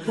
Wa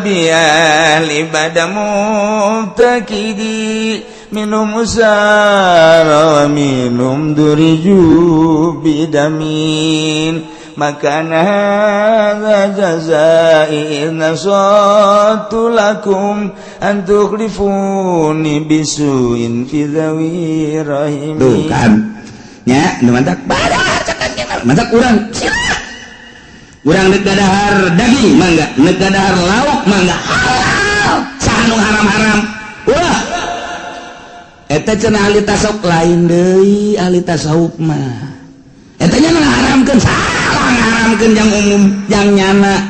biali bada mubtakidi minum usara wa minum duriju bidamin maka hadza jazai nasatu lakum an tukhlifuni bisuin fi dhawi rahimi. Tuh kan nya nu mantak mantak urang urang dek gadahar daging mangga, dek gadahar lauk mangga, halal saha nu haram-haram ulah. Eta cenah ahli tasawuf lain deui, ahli tasawuf mah eta nya ngaharamkeun, salah ngaharamkeun jang umum, jang nyana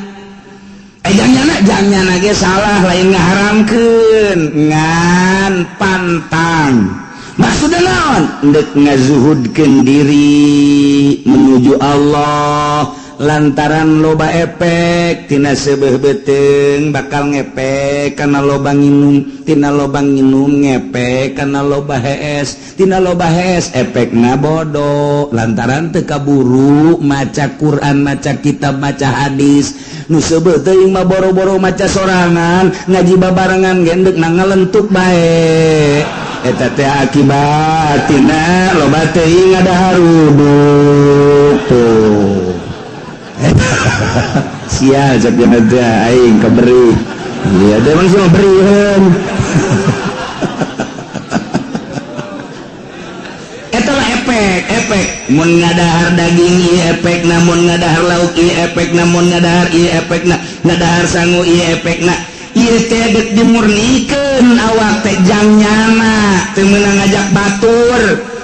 jang nyana, jang nyana ge salah, lain ngaharamkeun ngan pantang. Maksudna naon? Dek ngazuhudkeun diri menuju Allah lantaran loba efek tina seubeuh beuteung bakal ngepek kana loba nginum, tina loba nginum ngepek kana loba hees, tina loba hees efekna bodoh lantaran teu kaburu maca Quran, maca kitab, maca hadis. Nu seubeuh teuing mah boro-boro maca sorangan, ngaji babarengan gendek na ngalentuk bae. Eta teh akibat tina loba teuing ngadaharuduk tuh. Sial cek aja aing keberi. Iya, dia emang sih berian. Eta lah efek, efek. Mun ngadahar daging ieu efekna, mun ngadahar lauk ieu efekna, mun ngadahar ieu efekna, ngadahar sangu ieu efekna. Ieu teh deuk dimurnikeun awak teh jang nyana, teu meunang ngajak batur.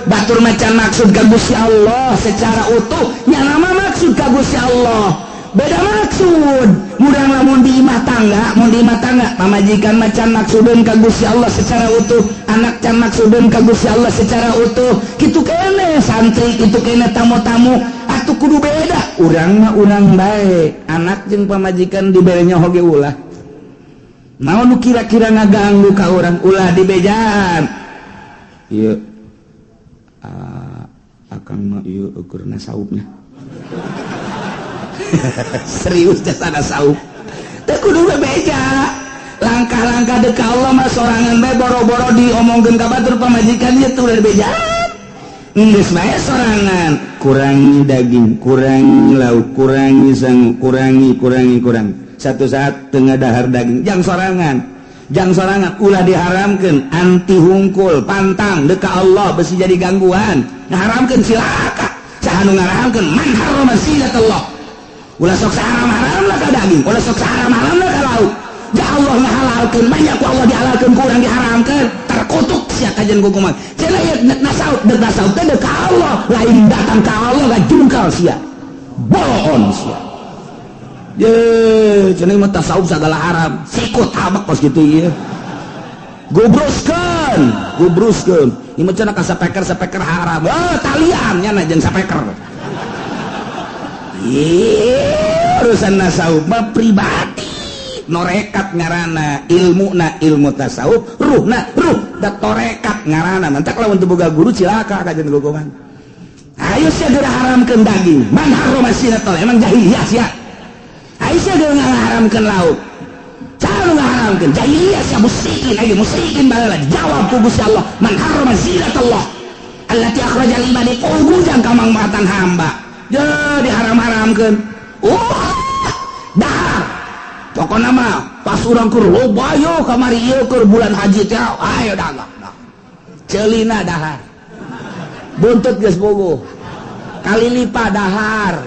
Batur macan maksud ka Gusti Allah secara utuh, nyana mah maksud ka Gusti Allah. Beda maksud. Murang lamun di imah tangga, mun di imah tangga pamajikan macan maksudeun ka Gusti Allah secara utuh, anak can maksudeun ka Gusti Allah secara utuh. Kitu keneh santri, kitu keneh tamu-tamu, atuh kudu beda. Urang mah urang bae, anak jeung pamajikan dibere nyaho ge ulah. Naon nu kira-kira ngaganggu ka urang ulah dibejaan. Ieu akang mah ieu ukurna saupnya. Serius jasana saup. Teu kudu bebeja. Langkah-langkah deuk ka Allah mah sorangan bae, boro-boro diomongkeun ka batur pamajikan ieu teu bejaan. Geus bae sorangan, kurangi daging, kurangi lauk, kurangi sangu, kurangi kurangi kurang. Satu saat teu ngadahar daging, jang sorangan. Jang sorangan ulah diharamkeun, anti hungkul, pantang deuk ka Allah besi jadi gangguan. Ngaharamkeun cilaka. Saha nu ngaharamkeun? Man harrama zinatullah. Ulah sok saharam-haram lah ka daging, ulah sok saharam-haram lah ka lauk. Ja Allah ngahalalkeun, banyak ku Allah dihalalkeun ku urang diharamkeun, terkutuk sia kajian ku kumaha. Cenah ieu nasaut, deuk nasaut teh deuk ka Allah, lain datang ka Allah ngajungkal sia. Bohong sia. Ye, cenah mah tasawuf sagala haram. Sikut habak kos kitu ieu. Gubruskeun, gubruskeun. Ieu mah cenah ka sapeker-sapeker haram. Oh, talian nya jeung sapeker. Ih, urusan tasawuf mah pribadi. Norekat ngaranna, ilmuna ilmu tasawuf, ruhna ruh da torekat ngaranna. Mantak lamun teu boga guru cilaka kajian gogoman. Ayo sia geura haramkeun daging. Man harrama zinatullah, emang jahiliyah sia. Aisyah geura ngaharamkeun lauk. Cara ngaharamkeun jahiliyah sia, musyrikin aya musyrikin baheula dijawab ku Gusti Allah, man harrama zinatullah allati akhraja lil ibadi, pugujang ka mangmatan hamba. Je diharam-haramkeun. Dahar. Pokona mah pas urang keur loba yo kamari ieu keur bulan haji teh ayo dagang. Ceulina dahar. Buntut geus bogoh. Kalilipa dahar.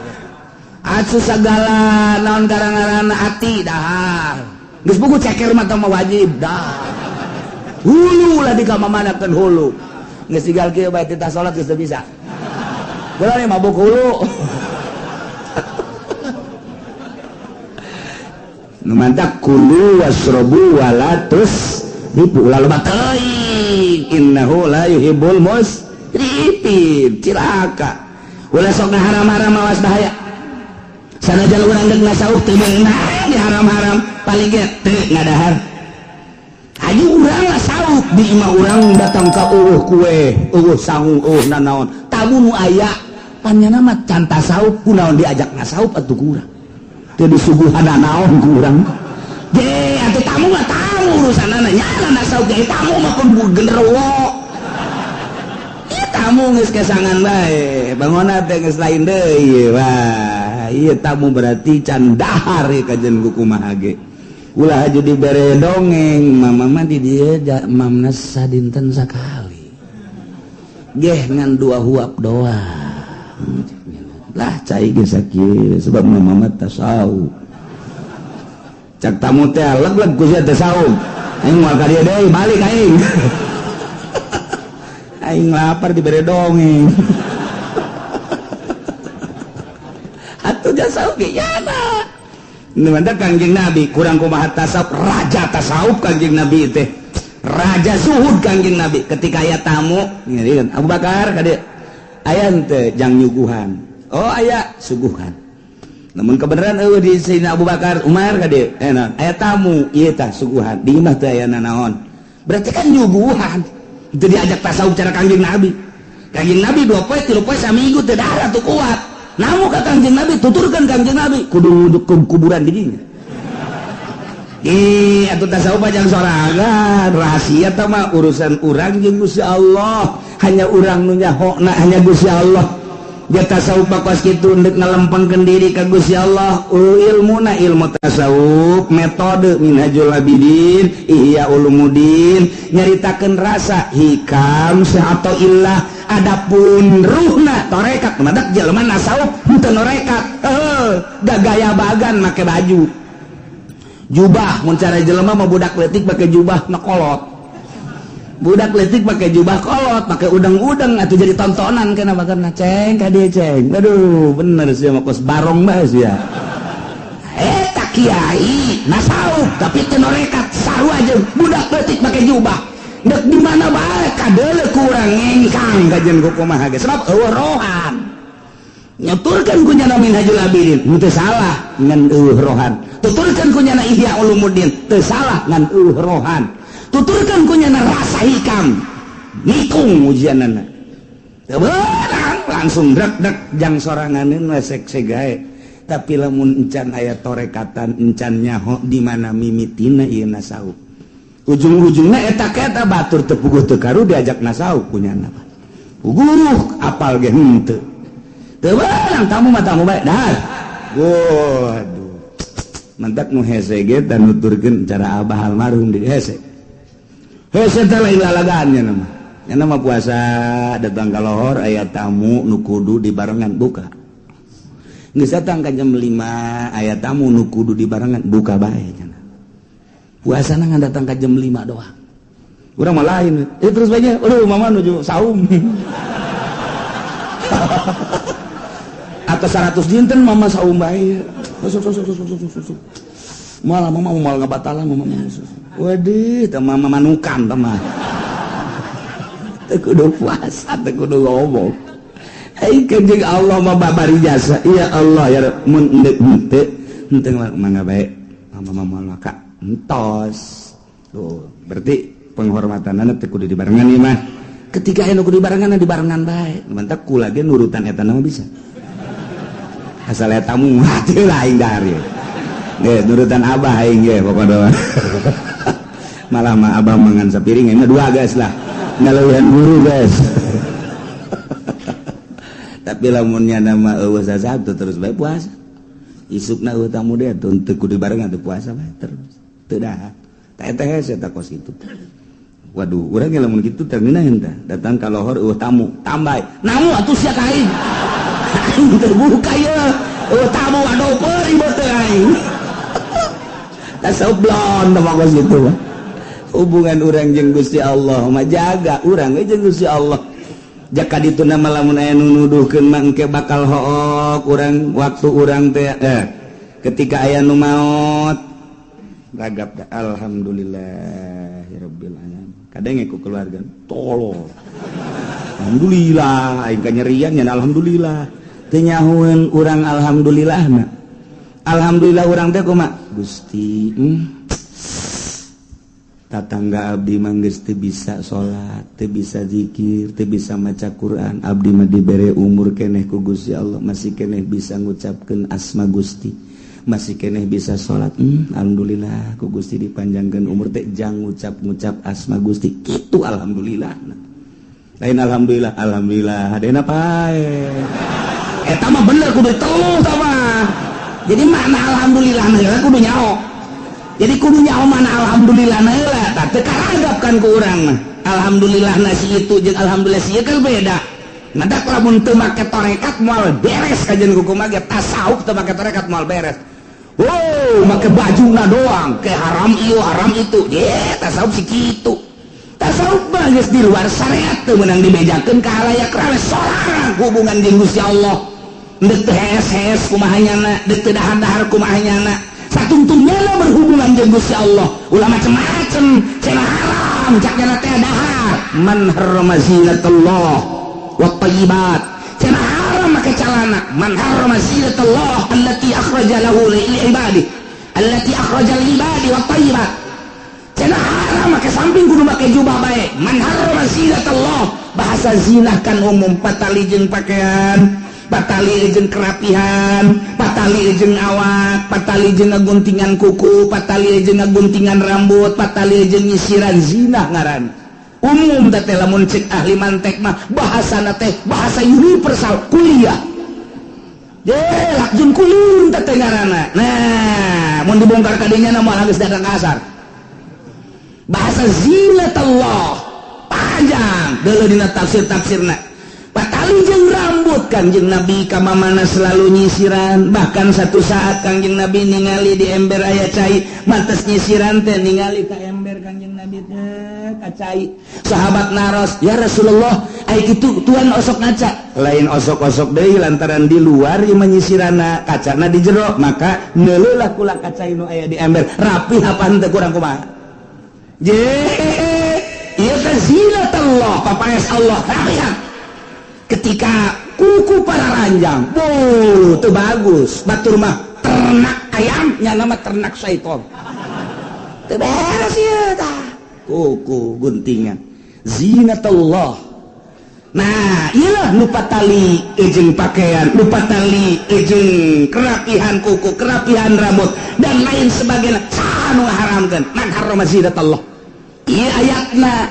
Acu segala naon garang-garana ati dahar. Geus buku ceker mah mah wajib dahar. Hulu lah dikamamanakeun hulu. Geus tinggal kieu bae titah salat geus teu bisa. Bola nih mabuk hulu. Nu mantak kulu wasrobu wala tusrifu, ulah loba teuing. Innahu la yuhibbul musrifin. Cilaka. Ulah sok ngaharam-haram awas bahaya. Sanajan urang deuk nasaup teu meunang di haram-haram paling ge teu ngadahar. Ayo urang lah saup di imah urang datang ka eueuh kue, eueuh sangu, eueuh nanaon. Tamu nu aya panyana mah can tasaup kunaon diajak ngasaup atuh ku urang. Teu disuguhan naon ku urang. Ge atuh tamu mah tamu urusanana nyana nasaup ge tamu mah pun genderuwo. Ieu tamu geus kesangan bae, bangona teh geus lain deui. Wah, ieu tamu berarti can dahar ieu kajen ku kumaha ge. Ulah aja dibere dongeng, mama mah di dieu mamna sadinten sakali. Geh ngan dua huap doang. Lah cai ge sakieu sebab mama mah tasawuf. Cak tamu teh leg-leg ku sia tasawuf. Aing moal ka dieu deui, balik aing. Aing lapar dibere dongeng. Atuh tasawuf ge yana. Mantap Kangjeng Nabi kurang kumaha tasawuf, raja tasawuf Kangjeng Nabi teh. Raja zuhud Kangjeng Nabi ketika aya tamu ngeureun Abu Bakar ka dieu. Aya henteu jang nyuguhan. Oh aya suguhan. Namun kebenaran eueuh di Sayyidina Abu Bakar Umar ka dieu. Aya tamu ieu tah suguhan. Di imah teh aya nanaon. Berarti kan nyuguhan. Teu diajak tasawuf cara Kangjeng Nabi. Kangjeng Nabi 2 poe 3 poe saminggu teu dahar atuh kuat. Namu ka Kangjeng Nabi tuturkeun Kangjeng Nabi kudu kuburan di dinya. Ih atuh tasawuf mah jang sorangan, rahasia tah mah urusan urang jeung Gusti Allah. Hanya urang nu nyahona hanya Gusti Allah. Dia tasawuf mah kos kitu ndek ngalempengkeun diri ka Gusti Allah. Ilmuna ilmu tasawuf, metode Minhajul Abidin, Ihya Ulumuddin, nyaritakeun rasa hikam atau illah. Adapun ruhna torekat madak jelema nasawuf henteu norekat. Heuh, gaya bagan make baju. Jubah mun cara jelema mah budak leutik make jubah na kolot. Budak leutik make jubah kolot, make udang-udang atuh jadi tontonan kana bakarna ceng ka dieu ceng. Aduh, bener sia mah kos barong bae sia. Eta kiai nasawuf tapi teu norekat sarua jeung budak leutik make jubah. Dek di mana bae kadeuleu kurang ngengkang kajen ku kumaha ge sebab eueuh rohan. Nyeturkeun ku nyana Minhajul Abidin henteu salah ngan eueuh rohan. Tuturkeun ku nyana Ihya Ulumuddin teu salah ngan eueuh rohan. Tuturkeun ku nyana rasa hikam nikung ujianana. Teu beunang langsung dek-dek jang soranganeun we sek gae. Tapi lamun encan aya torekatan encan nyaho di mana mimitina ieu nasawuf. Ujung-ujungnya eta eta batur teu puguh teu karu diajak nasawuf ku nyana. Guruh apal ge henteu. Teu beunang tamu mah tamu bae dahar. Waduh. Mantak nu hese ge tah nuturkeun cara abah almarhum di hese. Hese teh lain lalagaan nya mah. Nya mah puasa datang ka lohor aya tamu nu kudu dibarengan buka. Geus datang ka jam 5 aya tamu nu kudu dibarengan buka bae nya. Puasana ngan datang ka jam 5 doang. Urang mah lain. Terus bae aduh mama nuju saum. Atau 100 dinten mama saum bae. Sok. Malah mama mau ngabatalan mama. Waduh, teh mama manukan teh mah. Teu kudu puasa, teu kudu ngomong. Ai kanjeng Allah mah babari jasa. Ya Allah ya mun endek henteu, henteu mangga bae. Mama mama ka entos. Tuh, berarti penghormatanana teu kudu dibarengan ieu mah. Ketika aya nu kudu dibarengan dibarengan bae. Mantak kula ge nurutan eta mah bisa. Asal eta tamu hati lah aing dahar ye. Ge nurutan abah aing ge pokona. Malah mah abah mangan sapiring aing mah dua guys lah. Ngaleuwihan guru guys. Tapi lamun nya mah eueuh sasabtu terus bae puasa. Isukna eueuh tamu deui teu kudu dibarengan teu puasa bae terus. Teu dahar. Tah eta hese tah kos kitu. Waduh, urang ge lamun kitu teh ngeunaheun tah. Datang ka lohor eueuh tamu, tambah. Namu atuh sia ka aing. Aing teu buka ieu. Eueuh tamu aduh peurih teh aing. Tasawuf blon tah kos kitu mah. Hubungan urang jeung Gusti Allah mah jaga urang we jeung Gusti Allah. Jaka ditu nama lamun aya nu nuduhkeun mah engke bakal hook urang waktu urang teh ketika aya nu maot ragap dah alhamdulillahirabbil alamin. Kadang ku keluarga tolol. Alhamdulillah aing kanyerian nya alhamdulillah. Teu nyahoeun urang alhamdulillahna. Alhamdulillah urang teh kumaha Gusti, tatangga abdi mah geus teu bisa salat, teu bisa zikir, teu bisa maca Quran. Abdi mah dibere umur keneh ku Gusti Allah, masih keneh bisa ngucapkeun asma Gusti, masih keneh bisa salat. Alhamdulillah ku Gusti dipanjangkeun umur teh jang ngucap-ngucap asma Gusti. Kitu alhamdulillah. Lain alhamdulillah, alhamdulillah hadena pae. Eta mah bener kudu teluh tah mah. Jadi mana alhamdulillah na kudu nyaho. Jadi kudu nyaho mana alhamdulillah na heula tah teu karagap kan ku urang mah. Alhamdulillah na si itu jeung alhamdulillah si ieu kan beda. Matak lamun teu make tarekat moal beres kajian ku kumaha ge tasawuf teu make tarekat moal beres. Oh, make bajuna doang, ke haram ieu haram itu. Ye, tasawuf si kitu. Tasawuf mah geus di luar syariat teu meunang dibejakeun ka halayak rame sorangan hubungan jeung Gusti Allah. Deuk teu hees-hees kumaha nyana, deuk teu dahar-dahar kumaha nyana. Satungtungnya berhubungan jeung Gusti Allah. Ulah macem-macem, cenah haram, cak nyana teh dahar. Man harrama zinatallah wat thayyibat. Cenah haram make calana. Man harrama zinatallah allati akhraja lahu lil ibadi. Allati akhraja lil ibadi wat thayyibat. Cenah haram make samping kudu make jubah bae. Man harrama zinatallah. Bahasa zinah kan umum patali jeung pakaian, patali jeung kerapihan, patali jeung awak, patali jeung ngaguntingan kuku, patali jeung ngaguntingan rambut, patali jeung nyisiran, zinah ngaran. Umum teh lamun cek ahli mantek mah bahasana teh bahasa universal kuliah. Ye, lakjun kulun teh ngaranna. Nah, mun dibongkar ka dinya na moal geus datang ka asar. Bahasa zinatallah panjang deuleu dina tafsir-tafsirna. Patali jeung rambut Kangjeng Nabi kamamana selalu nyisiran. Bahkan satu saat Kangjeng Nabi ningali di ember aya cai, mantes nyisiran teh ningali ka ember Kangjeng Nabi teh ka cai. Sahabat naros, "Ya Rasulullah, ai kitu tuan osok ngaca." Lain osok-osok deui lantaran di luar ieu mah nyisirana, kacana di jero, maka neuleulah kula ka cai nu aya di ember. Rapi apa henteu kurang kumaha? Je, ieu teh zinatallah, papaes Allah, rapihan. Ketika kuku para ranjang, wuh, itu bagus. Batur mah ternak ayam, nyana mah ternak syaiton. Teu beres ieu tah. Kuku guntingan. Zinatullah. Nah, iyalah lupa tali jeung pakaian, lupa tali jeung kerapihan kuku, kerapihan rambut dan lain sebagainya. Saha nu ngaharamkeun? Man harrama zinatallah. Ieu ayatna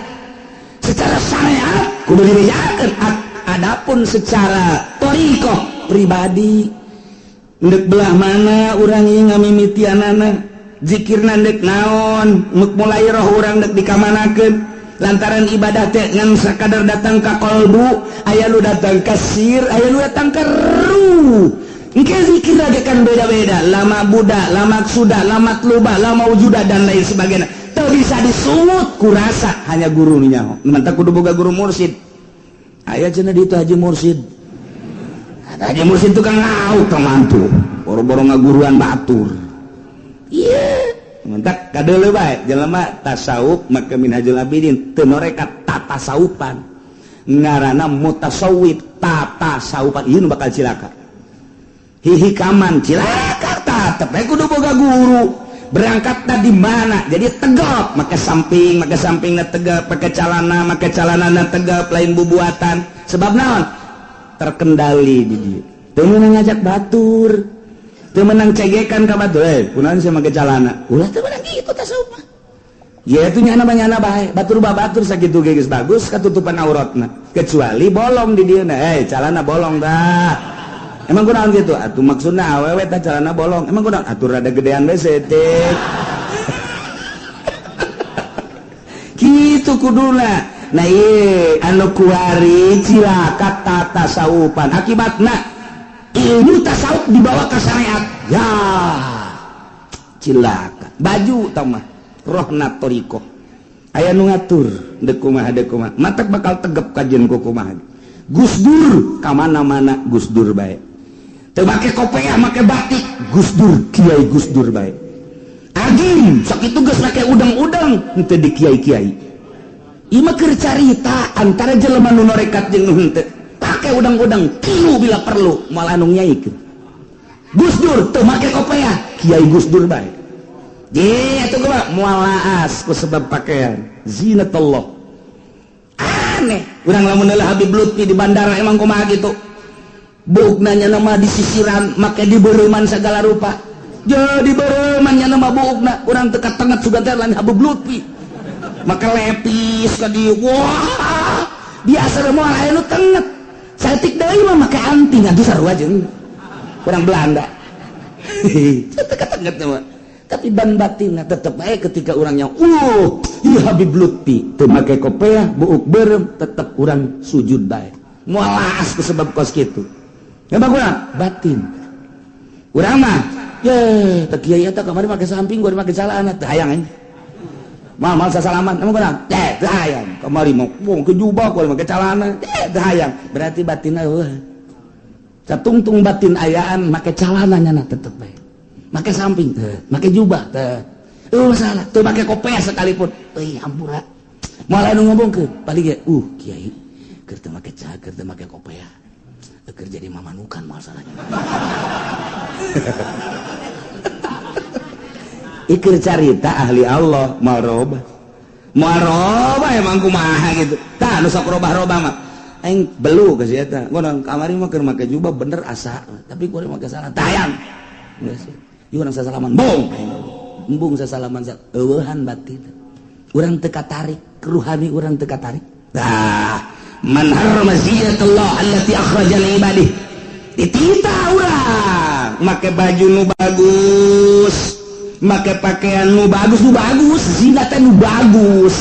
secara syariat kudu dibejakeun. Adapun secara thariqah pribadi ndek belah mana urang ieu ngamimitianana, zikirna ndek naon, muk mulai roh urang ndek dikamanakeun, lantaran ibadah teh ngan sakadar datang ka qalbu, aya nu datang ka sir, aya nu datang ka ruh. Engke zikir lagi kan beda-beda, lama buddha, lama suda, lama tluba, lama wujuda dan lain sebagainya. Teu bisa disungut kurasa hanya guru nu nyaho. Mantap kudu boga guru mursid. Aya cenah di itu Haji Mursid. Haji Mursid tukang ngauk mantu. Boro-boro ngaguruan batur. Iya, mentak kadeuleu bae jelema tasawuf make Minhajul Abidin teu norekat tatasawufan. Ngaranna mutasawwif tatasawufan ieu nu bakal cilaka. Hihikaman cilaka tetep bae kudu boga guru. Berangkatna di mana? Jadi tegap, make samping na tegap, make calana na tegap, lain bubuatan. Sebab naon? Terkendali di dieu. Teu meunang ngajak batur. Teu meunang cegekan ka batur. Kunaon sia make calana? Ulah teu meunang kitu tasawuf mah. Ya itu nyana mah nyana bae. Batur batur sakitu ge geus bagus katutupan auratna. Kecuali bolong di dieu na. Calana bolong tah. Emang kunaon gitu? Atuh maksudna awewe tah calana bolong. Emang kunaon? Atuh rada gedean we setik. Kitu kuduna. Nah ieu anu kuari cilaka tatasawufan. Akibatna ilmu tasawuf dibawa ke syariat. Ya. Cilaka. Baju tah mah rohna thariqah. Aya nu ngatur deuk kumaha deuk kumaha. Matak bakal tegep kajeun ku kumaha. Gus Dur ka mana-mana Gus Dur bae. Teu make kopiah make batik Gus Dur Kiai Gus Dur bae. Agim sakitu geus make udang-udang henteu di kiai-kiai. Ieu mah keur carita antara jelema nu norekat jeung nu henteu. Pake udang-udang kilu bila perlu malah anu nyaikeun. Gus Dur teu make kopiah, Kiai Gus Dur bae. Ye atuh kumaha moal laas ku sebab pakaian zinatullah. Aneh, urang lamun heula Habib Lutfi di bandara emang kumaha kitu. Buukna nya nama disisiran make dibereuman segala rupa. Jadi bereuman nya nama buukna, urang teu katenget sugan teh lain Habib Lutfi. Make lepis ka dieu. Wah, biasa moal aya nu tenget. Saeutik deui mah make anting atuh sarua jeung urang Belanda. Teu katenget mah. Tapi ban batinna tetep bae ketika urangnya ieu Habib Lutfi teu make kopiah buuk beureum tetep urang sujud bae. Moal laas ku sebab kos kitu. Emang kurang batin. Urang mah ye teu kiai eta kamari make samping gua make celana teu hayang aing. Mal-mal sasalaman emang kurang teh teu hayang. Kamari mah ke jubah gua make celana teh teu hayang. Berarti batinna eueuh. Satungtung batin ayaan make celana nya tetep bae. Make samping teu, make jubah teu. Eueuh salah, teu make kopiah sekalipun. Euy hampura. Moal anu ngomongkeun paling ge kiai keur teu make cageur teu make kopiah. Keur jadi mamanukan masalahnya. Ikir carita ahli Allah mau robah. Mau robah emang kumaha gitu. Tah nu sok robah-robah mah. Aing belu ka si eta. Ngono kamari mah keur make jubah bener asa, tapi kuari make salah. Tayang. Geus. Ieu urang sasalaman. Bung. Embung sasalaman eueuhan batin. Urang teu katarik, ruhani urang teu katarik. Tah, man harrama zinatullah allati akhraja li ibadihi. Ditita urang make baju nu bagus, make pakaian nu bagus, zinatnya nu bagus.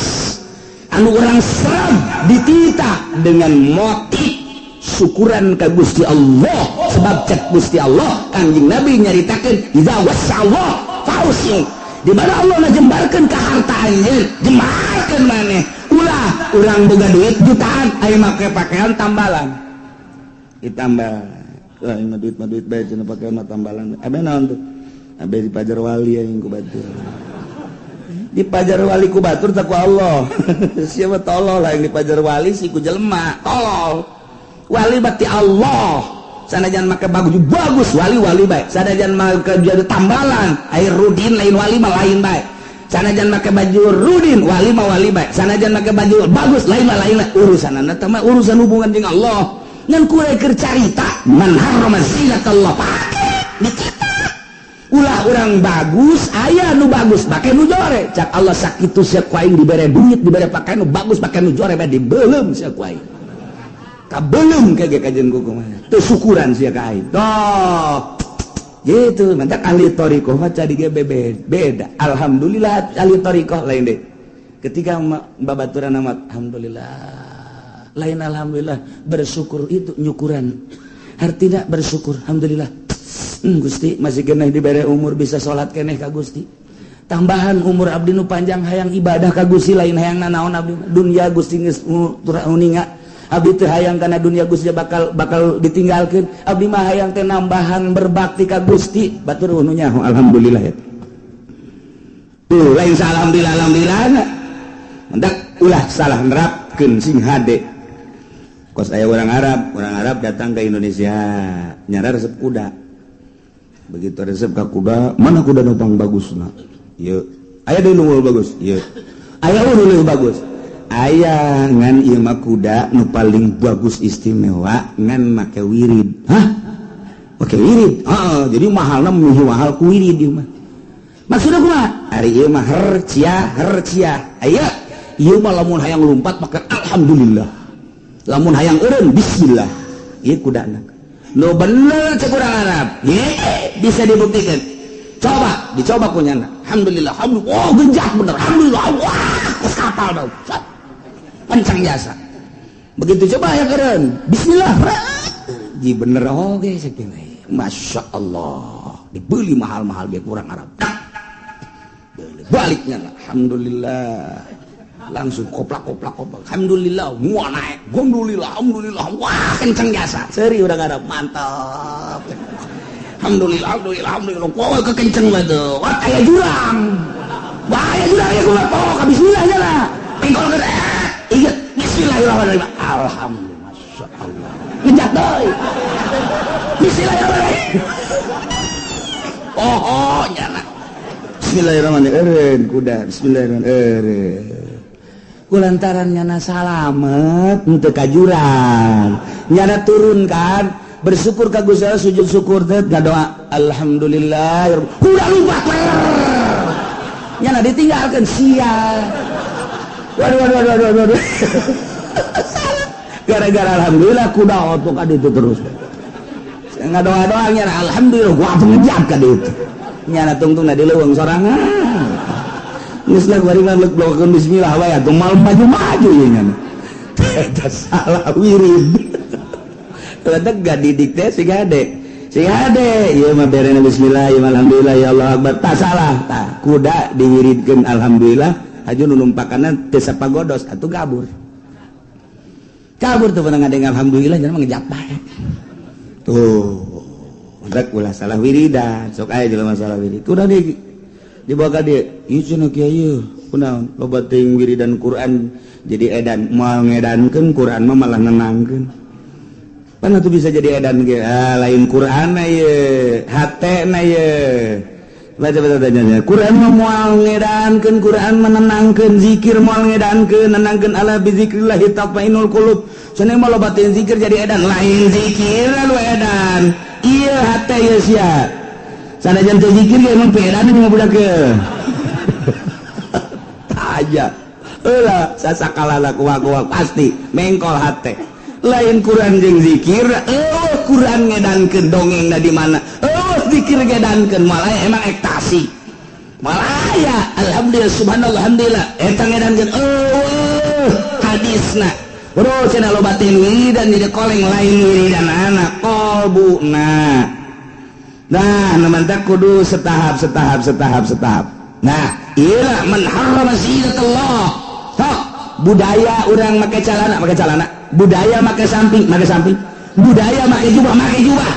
Anu urang serem ditita dengan motif syukuran ka Gusti Allah. Sebab cek Gusti Allah, Kanjeng Nabi nyaritakeun idza wasallah fausiu. Di mana Allah ngajembarkeun ka harta anjeun, jembarkeun maneh. Ulah urang boga duit jutaan aya make pakaian tambalan. Ditambal. Wah, ini duit mah duit bae cenah pakaian mah tambalan. Abe naon tuh? Abe di Pajar Wali aing ku batur. Di Pajar Wali ku batur tak ku Allah. Siapa tolol lah yang di Pajar Wali si ku jelema, tolol. Wali berarti Allah. Sanajan make bagus bagus wali-wali bae. Sanajan make baju tambalan, air rudin lain wali mah lain bae. Sanajan make baju rudin wali mah wali bae. Sanajan make baju bagus lain mah lain. Urusanana teh mah urusan hubungan jeung Allah. Ngan kuring keur carita man harrama zinatallah pake dicita. Ulah urang bagus aya nu bagus make nu jore. Cak Allah sakitu sia ku aing dibere duit dibere pakaian nu bagus make nu jore bae dibeuleum sia ku aing. Kabelum kege kajian kuku mah teu syukuran sia ka aing. Toh. Gitu, mantak ahli thariqah mah cadi ge beda. Alhamdulillah ahli thariqah lain deh. Ketika babaturan amat alhamdulillah. Lain alhamdulillah bersyukur itu nyukuran. Artinya bersyukur alhamdulillah. Gusti masih keneh dibere umur bisa salat keneh ka Gusti. Tambahan umur abdi nu panjang hayang ibadah ka Gusti lain hayang nanaon abdi dunya Gusti geus uninga. Abdi teu hayang kana dunia Gusti bakal ditinggalkeun. Abdi mah hayang teh nambahan berbakti ka Gusti. Batur nu nyaho alhamdulillah ya. Tuh lain alhamdulillah alhamdulillah. Mendak ulah salah nerapkeun sing hade. Kos aya orang Arab datang ke Indonesia, nyara resep kuda. Begitu resep ka kuda, mana kuda nu pang bagusna? Ieu. Aya deui nu bagus? Ieu. Aya nu bagus. Aya ngan ieu mah kuda nu paling bagus istimewa ngan make wirid. Hah? Make wirid? Heeh, jadi mahalna meuh mahal ku wirid ieu mah. Maksudna kumaha? Ari ieu mah hercia hercia. Aya ieu mah lamun hayang lumpat make alhamdulillah. Lamun hayang eureun bismillah. Ieu kudana. Nu bener cek urang Arab. Ye, bisa dibuktikan. Coba, dicoba ku nyana. Alhamdulillah, alhamdulillah. Oh, genjah bener. Alhamdulillah. Wah, kos kapal dong. Kencang jasa. Begitu coba ya keren. Bismillah. Ji bener oge saking. Masya Allah. Dibeli mahal-mahal biar kurang Arab. Beli baliknya alhamdulillah. Langsung koplak-koplak koplak. Alhamdulillah, wah naik. Alhamdulillah, alhamdulillah. Wah, kencang jasa. Seri udah Arab, mantap. Alhamdulillah, alhamdulillah, alhamdulillah. Wah, kekenceng banget. Wah, aya jurang. Wah, aya jurang ya gua. Oh, bismillah aja lah. Pengkol ke ingat bismillahirrahmanirrahim. Alhamdulillah, masya Allah. Ngejat doi. Bismillahirrahmanirrahim. Poho nyana. Bismillahirrahmanirrahim kuda bismillahirrahmanirrahim. Kulantaran nyana salamet henteu ka jurang. Nyana turun kan bersyukur ka Gusti Allah sujud syukur teh ngadoa alhamdulillah. Kuda lupa. Nyana ditinggalkeun sia. Waduh waduh waduh waduh waduh. Salah. Gara-gara alhamdulillah kuda otok ka ditu terus. Ngadoa-doa nyana alhamdulillah gua ngejat ka ditu. Nyana tungtungna di leuweung sorangan. Geus lah bari mah blokeun bismillah wae atuh mal maju-maju ieu nyana. Eta salah wirid. Eta gak didik teh si gade. Si gade ieu mah berena bismillah ieu mah alhamdulillah ya Allah akbar. Tah salah tah kuda diwiridkeun alhamdulillah haju nu numpakanna teu sapagodos atuh kabur. Kabur tuh pernah ngadeng alhamdulillah jangan mah ngejat bae. Tuh rek ulah salah wiridan sok aya jelema salah wirid. Kuda di dibawa ka dieu ieu cenah kiai kunaon loba teuing wiridan Quran jadi edan moal ngedankeun Quran mah malah nenangkeun. Pan atuh bisa jadi edan ge ah lain Quran na ieu hatena ieu. Baca baca tanya Quran mah moal ngedankeun Quran menenangkeun zikir moal ngedankeun nenangkeun ala bizikrillah tatmainul qulub. Cenah mah loba teuing zikir jadi edan lain zikir lu edan. Ieu hate ieu sia. Sanajan teu zikir ge emang peedan mah budak ge. Aja. Eulah sasakalala kuah-kuah pasti mengkol hate. Lain Quran jeung zikir, eueuh Quran ngedankeun dongengna di mana? Eueuh zikir ngedankeun malah emang ektasi. Malah ya alhamdulillah subhanallah alhamdulillah eta ngedankeun eueuh hadisna. Bro cenah loba teh wiridan jadi koleng lain wiridan anak qalbuna. Nah, nu mantak kudu setahap setahap setahap setahap. Nah, ieu man harrama zinatullah. Tok, budaya urang make calana, make calana. Budaya make samping, make samping. Budaya make jubah, make jubah.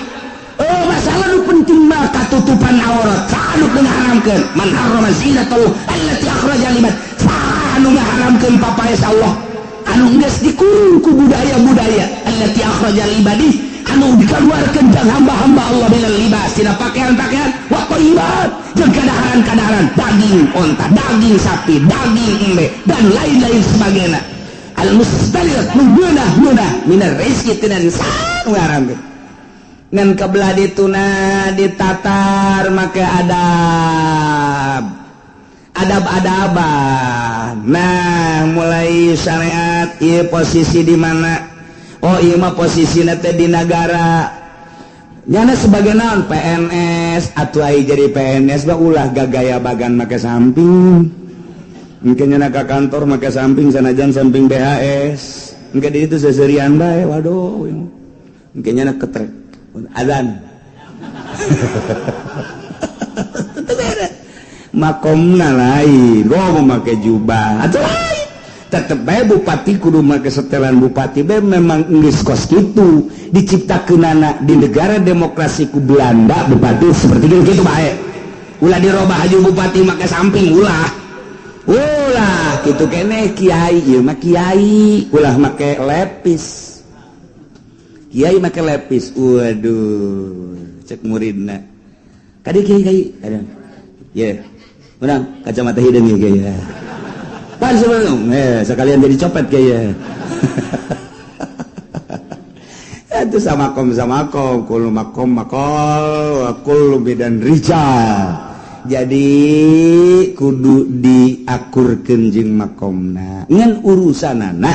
Oh, masalah nu penting mah katutupan aurat. Saha nu ngaharamkeun? Man harrama zinatullah allati akhraja liman. Saha nu ngaharamkeun papaes Allah? Anu geus dikurung ku budaya-budaya allati akhraja libadi anu dikeluarkeun jang hamba-hamba Allah minal libas tina pakaian-pakaian wa thayyibat jeung kadaharan-kadaharan daging onta, daging sapi, daging embe dan lain-lain sebagainya. Al mustalil menggeunah-geunah minar rizki tina saha ngaharamkeun. Ngan kebelah dituna ditatar make adab. Adab-adaban. Nah, mulai syariat ieu posisi di mana? Oh, ieu mah posisina teh di nagara. Nyana sebagai naon PNS atuh ai jadi PNS mah ulah gagaya bagan make samping. Engke nyana ka kantor make samping sanajan samping BHS. Engke di ditu seserian bae, waduh. Engke nyana ketrek azan. Teu beres. Makomna lain, gua mau make jubah atau lain. Tetep bae bupati kudu make setelan bupati bae memang geus kos kitu diciptakeunana di negara demokrasi ku Belanda bupati seperti kitu bae. Ulah dirobah haju bupati make samping ulah. Ulah kitu keneh kiai ieu mah kiai ulah make lepis. Kiai make lepis. Waduh, cek muridna. Kadi kiai kiai. Ye. Menang kacamata hidung ya kayaknya. Pan sebelum sekalian jadi copet kayaknya. Itu sama kom kullu makom makol wa kullu bidan rijal. Jadi kudu diakurkeun jeung makomna. Ngan urusanana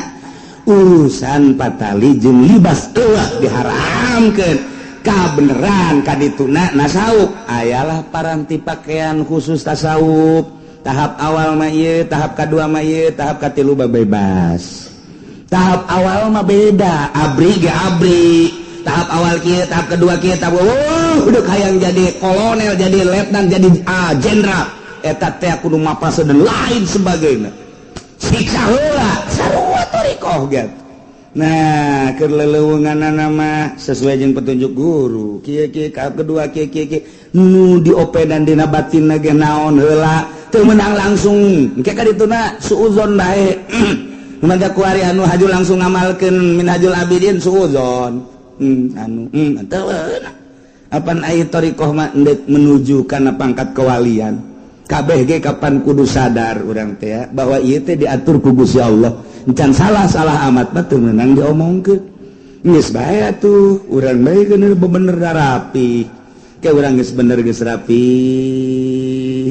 urusan patali jeung libas eueuh diharamkeun. Kabeneran kadituna nasawuf ayalah paranti pakaian khusus tasawuf tahap awal mah ieu tahap kadua mah ieu tahap katilu mah bebas tahap awal mah beda abri ge abri tahap awal kieu tahap kedua kieu tahap udah hayang jadi kolonel jadi letnan jadi jenderal eta teh kudu mapase dan lain sebagainya siksa heula sarua thariqah gitu. Nah, keur leleuweunganna mah sesuai jeung petunjuk guru. Kieu kieu ka kedua kieu kieu kieu nu diopedan dina batinna ge naon heula teu meunang langsung. Engke ka dituna suuzon bae. Mangga kuari anu haju langsung ngamalkeun Minhajul Abidin suuzon. Anu teu meunang. Apan aya thariqah mah endek menuju kana pangkat kewalian. Kabeh ge kapan kudu sadar urang teh ya, bahwa ieu teh diatur ku Gusti Allah. Encan salah-salah amat mah teu meunang diomongkeun. Geus bae atuh, urang bae geus bener rapi. Ke urang geus bener geus rapi,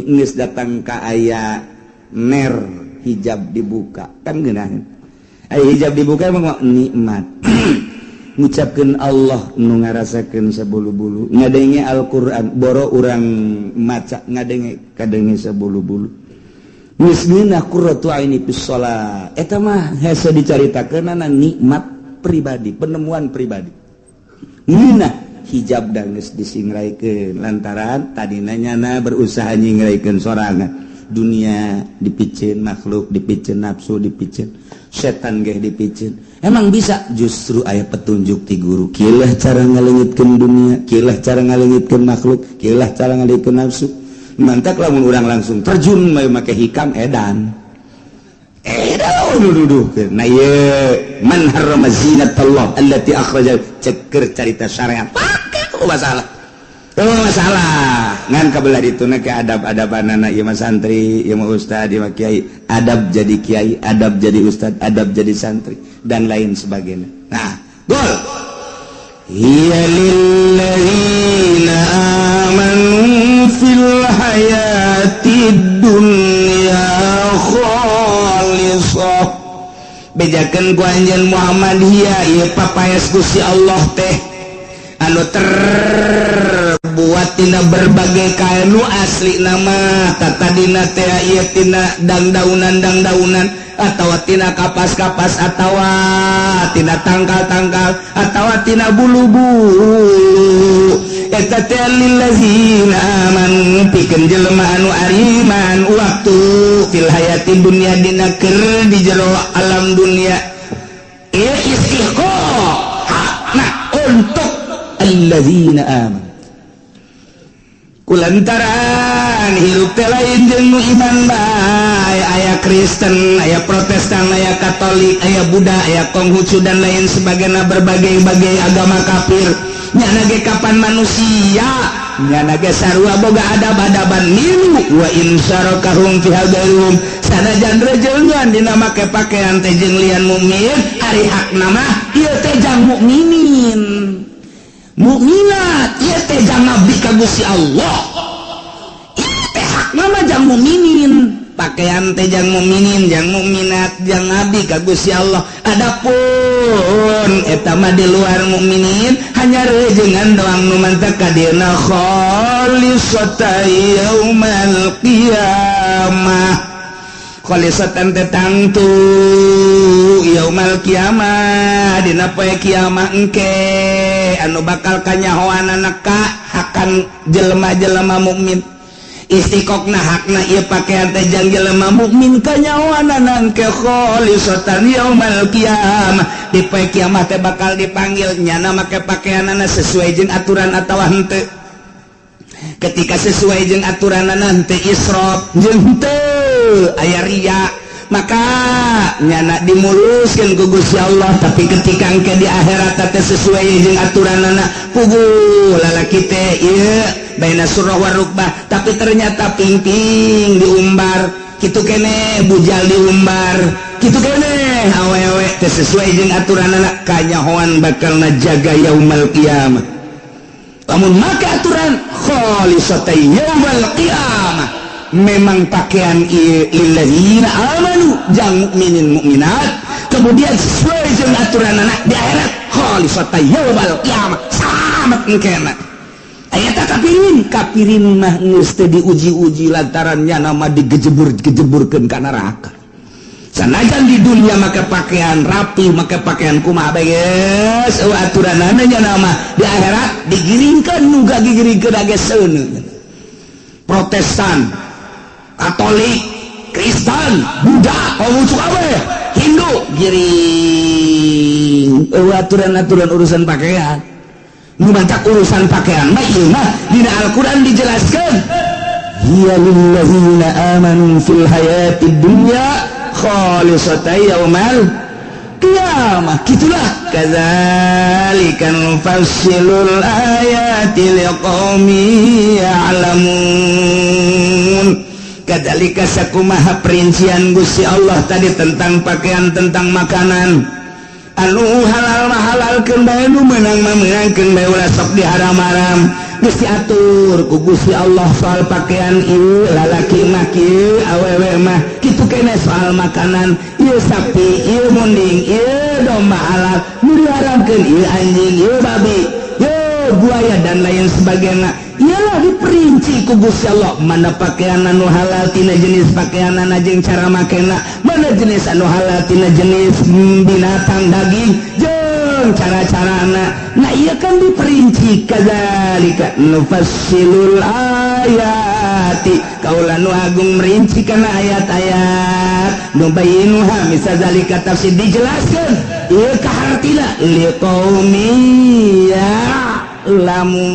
geus datang ka aya ner hijab dibuka. Kan geunaheun. Aya hijab dibuka emang nikmat. Ngucapkeun Allah nu ngarasakeun sabulu-bulu, ngadenge Al-Qur'an boro urang maca ngadenge kadenge sabulu-bulu. Geus ngeunah qurratu aini fis shalah. Eta mah hese dicaritakeunana nikmat pribadi, penemuan pribadi. Ngeunah hijab da geus disingraikeun lantaran tadina nyana berusaha nyingraikeun sorangan. Dunia dipiceun, makhluk dipiceun, nafsu dipiceun, setan geh dipiceun. Emang bisa justru aya petunjuk ti guru. Kieulah cara ngaleungitkeun dunia, kieulah cara ngaleungitkeun makhluk, kieulah cara ngaleungitkeun nafsu. Mantak lamun urang langsung terjun make hikam edan. Edan duduhkeun. Nah ieu man harrama zinatallah allati akhraja ceker carita syariat. Pake masalah. Oh, masalah ngan kabelah dituna ke adab-adabanana ieu mah santri, ieu mah ustad, ieu mah kiai, adab jadi kiai, adab jadi ustad, adab jadi santri dan lain sebagainya. Nah, gol. Hiya lilladzina amanu fil hayatid dunya khalisah. Bejakeun ku anjeun Muhammad hiya ieu papaes Gusti Allah teh anu terbuat tina berbagai kain nu asli nama tadina teh ieu tina dangdaunan atawa tina kapas-kapas atawa tina tangkal-tangkal atawa tina bulu-bulu. Eta teh lillazina amanu pikeun jelema anu ariman waktu fil hayati dunya dina keur di jero alam dunia. Ieu istihqaq hakna untuk allazina amanu. Kulantaran hirup teh lain jeung nu iman bae, aya Kristen, aya Protestan, aya Katolik, aya Buddha, aya Konghucu dan lain sebagainya, berbagai-bagai agama kafir. Nyana ge kapan manusia, nyana ge sarua boga adab-adaban milu wa in syarakahum fi hadarum. Sanajan rejeungan dina make pakaian teh jeung lian mukmin, ari hakna mah ieu teh jang mukminin. Mukminat ieu teh jang ngabdi ka Gusti Allah. Ieu teh hakna mah jang mukminin. Pakaian teh jang mukminin, jang mukminat, jang ngabdi ka Gusti Allah. Adapun eta mah di luar mukminin hanya rejengan doang nu mantak ka dieuna khalisatan yaumal qiyamah. Khalisatan teh tangtu yaumal qiyamah dina poe kiamah engke anu bakal kanyahoanana ka hakan jelema-jelema mukmin. Istiqokna hakna ieu pakaian teh jang jelema mukmin kanyahoanana engke khalisatan yaumal qiyamah. Di poe kiamah teh bakal dipanggil nyana make pakaianana sesuai jeung aturan atawa henteu. Ketika sesuai jeung aturanana henteu israf jeung henteu aya riya, maka nyana dimuluskeun ku Gusti Allah. Tapi ketika engke di akhirat teh sesuai jeung aturanana puguh lalaki teh ieu baina surah wa rukbah, tapi ternyata pingping diumbar kitu keneh, bujal diumbar kitu keneh, awewe teh sesuai jeung aturanana kanyahoan bakal najaga yaumal qiyamah. Lamun make aturan khalisatan yaumal qiyamah, memang pakaian ieu lilladzina amanu jang mukminin mukminat, kemudian sesuai jeung aturanana di akhirat khalisatan yaumal qiyamah, salamet engkena. Aya tah kafirin, kafirin mah geus teu diuji-uji lantaran nyana mah digejebur-gejeburkeun ka neraka. Sanajan di dunia make pakaian rapi, make pakaian kumaha bae geus eueuh aturanana nyana mah di akhirat digiringkeun nu gagigiringkeun ge seuneu. Protestan, Katolik, Kristen, Buddha, Konghucu kabeh, Hindu giring eueuh aturan-aturan urusan pakaian. Nu matak urusan pakaian mah ieu mah dina Al-Qur'an dijelaskeun hiya lillazina amanu fil hayatid dunya khalisatan yaumal Kiamah. Gitulah, kadzalika nufassilul ayati liqaumi ya'lamun. Kadzalika, sakumaha perincian Gusti Allah tadi tentang pakaian, tentang makanan, anu halal mah halalkeun bae, nu meunang mah meunangkeun bae, ulah sok diharam-haram. Geus diatur ku Gusti Allah soal pakaian, ieu lalaki mah kieu, awewe mah kitu kene. Soal makanan, ieu sapi, ieu munding, ieu domba halal, nu diharamkeun ieu anjing, ieu babi, ieu buaya, dan lain sebagainya. Iyalah, diperinci ku Gusti Allah mana pakaian anu halal tina jenis pakaian jeung cara makena, mana jenis anu halal tina jenis binatang daging jeung cara-carana. Nah, iya kan diperinci. Kadzalika nufassilul ayati, kaula nu agung merinci kana ayat-ayat, nubayyinuha misal zalika tafsir, dijelaskeun ieu kahartina, liqaumi ya'lamun,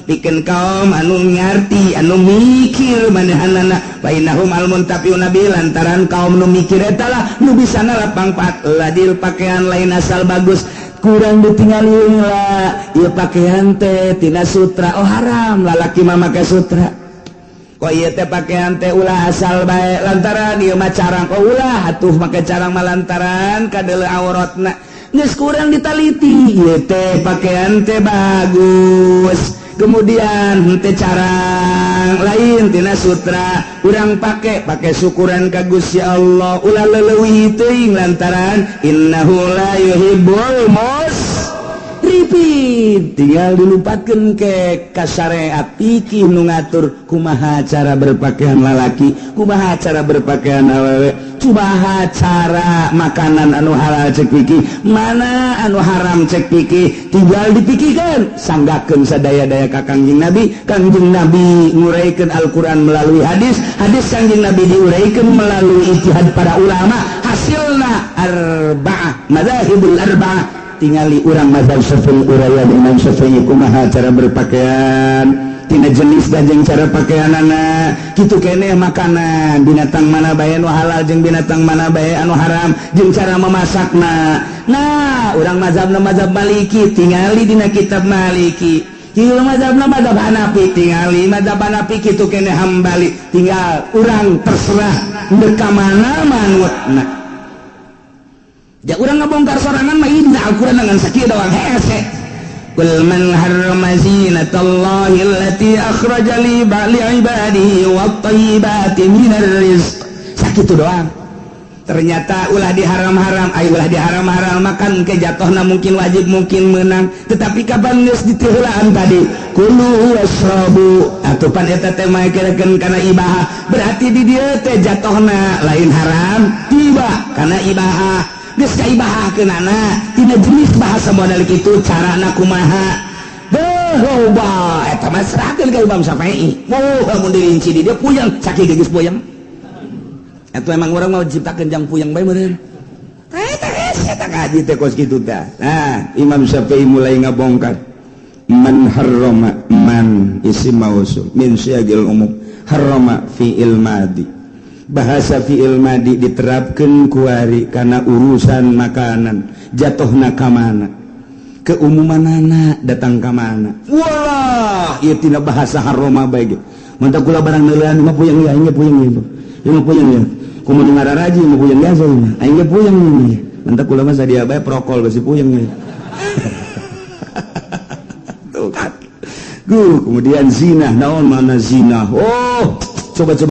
pikeun kaum anu ngarti, anu mikir manehanana. Fa innahum almuntafiuna bi, lantaran kaum nu mikir eta lah nu bisa nalap pangpat ladil. Pakaian lain asal bagus, kurang ditinggalin lah. Ieu pakaian teh tina sutra, oh haram lalaki mah make sutra. Kok ieu teh pakaian teh ulah asal bae, lantaran ieu mah carang, oh ulah atuh make carang mah lantaran kadeuleu auratna. Geus kurang ditaliti, ieu teh pakaian teh bagus, kemudian teh carang, lain tina sutra, urang pake pake syukuran ka Gusti Allah, ulah leleuwih teuing lantaran innahu la yuhibbul musrifin. Tinggal dilupatkeun ke ka syariat fikih nu ngatur kumaha cara berpakaian lalaki, kumaha cara berpakaian awewe, kumaha cara makanan anu halal cek fikih, mana anu haram cek fikih. Tinggal dipikirkan, sanggakeun sadaya-daya ka Kangjeng Nabi. Kangjeng Nabi nguraikan Al-Quran melalui hadis, hadis Kangjeng Nabi diuraikan melalui ijtihad para ulama, hasilna arba'ah, madzahibul arba'ah. Tingali urang mazhab Syafi'i, uraian Imam Syafi'i kumaha cara berpakaian tina jenis dan jeung cara pakaianana. Kitu keneh makanan, binatang mana bae anu halal jeung binatang mana bae anu haram jeung cara memasakna. Nah, urang mazhabna mazhab Maliki, tingali dina kitab Maliki. Kieu mazhabna mazhab Hanafi, tingali mazhab Hanafi. Kitu keneh Hambali. Tinggal urang terserah ndek ka mana manutna. Ja urang ngabongkar sorangan mah ini Al-Qur'an dengan sakieu doang hese. Qul man harrama zinatallahi allati akhraja li ibadihi wat thayyibati minar rizq. Sakitu doang. Ternyata ulah diharam-haram, ayo ulah diharam-haram makan ke jatuhna mungkin wajib, mungkin menang. Tetapi kapan geus ditiheulaan tadi? Kulu wasrabu atuh pan eta teh makeun kana ibahah. Berarti di dieu teh jatuhna lain haram, tiba kana ibahah. Geus kaibahahkeunana tina jenis bahasa modal kitu carana kumaha. Deuh, loba eta mah serahkeun ka Imam Syafi'i. Oh, lamun dirinci di dia puyeng, sakieu geus puyeng. Eta emang orang mau ciptakeun jang puyeng bae meureun. Eta hese eta ngaji teh kos kitu tah. Nah, Imam Syafi'i mulai ngabongkar. Man harrama, man isim mausul min siyagil umum, harrama fi'il madi. Bahasa fi'il madi diterapkan kuari karena urusan makanan jatuhna ka mana, keumuman anak datang ka mana. Wah, ieu tina bahasa harrama bae ge. Mantap kula barang neuleuan mah puyeng ya, aing ge puyeng ieu. Ieu mah puyeng ya. Kumaha nu ngararaji mah puyeng biasa ieu mah. Aing ge puyeng ieu. Mantap kula mah sadia bae prokol besi puyeng ieu. Tuh kan. Kemudian zina, naon mana zina? Oh, coba-coba.